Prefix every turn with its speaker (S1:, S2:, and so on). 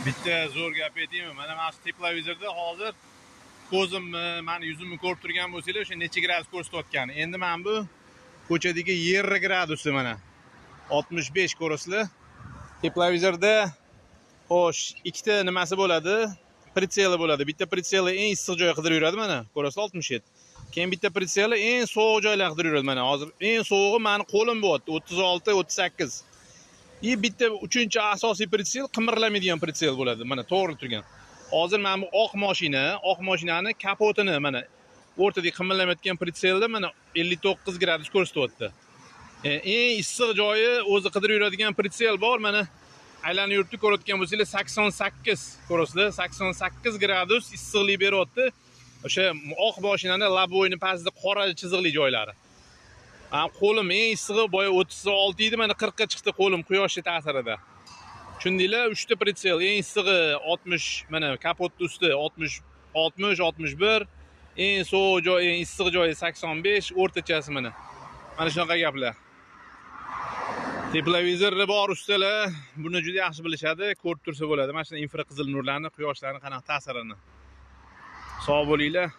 S1: Bitta zo'r gap aytaymi? Mana shu teplovizorda hozir ko'zimni, mani yuzimni ko'rib turgan bo'lsanglar, o'sha necha gradus ko'rsatayotgani. Endi mana bu ko'chadagi yer gradusi mana 65 ko'rasizlar. Teplovizorda xo'sh, ikkita nimasi bo'ladi? Pritseli bo'ladi. Bitta pritseli eng issiq joyi qidirib yuradi mana, ko'rasizlar 67. Keyin bitta pritseli eng sovuq joylarni qidirib yuradi mana. Hozir eng sovug'i mani qo'lim bo'lyapti, 36, 38. И bitta uchinchi asosiy pritsel qimirlamaydigan pritsel bo'ladi. Mana to'g'ri turgan. Hozir mana bu oq mashina, oq mashinani kapotini mana o'rtadagi qimirlamayotgan pritselda mana 59 gradus ko'rsatyapti. Eng issiq joyi o'zi qidirib yuradigan pritsel bor, mana aylanib yuribdi, ko'rayotgan bo'lsanglar 88 ko'rasizlar, 88 gradus issiqlik beryapti. O'sha oq mashinani laboyni pastida qora chiziqli joylari. Mana qo'lim eng issig'i boya 36 edi, mana 40 ga chiqdi qo'lim quyoshning ta'sirida. Tushundinglar? 3 ta pritsel, eng issig'i 60, mana kapotning usti 60, 60, 61, eng sovuq joyi, eng issiq joyi 85, o'rtachasi mana. Mana shunaqa gaplar. Teplovizorni bor ustalar buni juda yaxshi bilishadi, ko'rib tursa bo'ladi. Mana shu infraqizil nurlarni, quyoshlarni qanaqa ta'sirini. Sog' bo'linglar.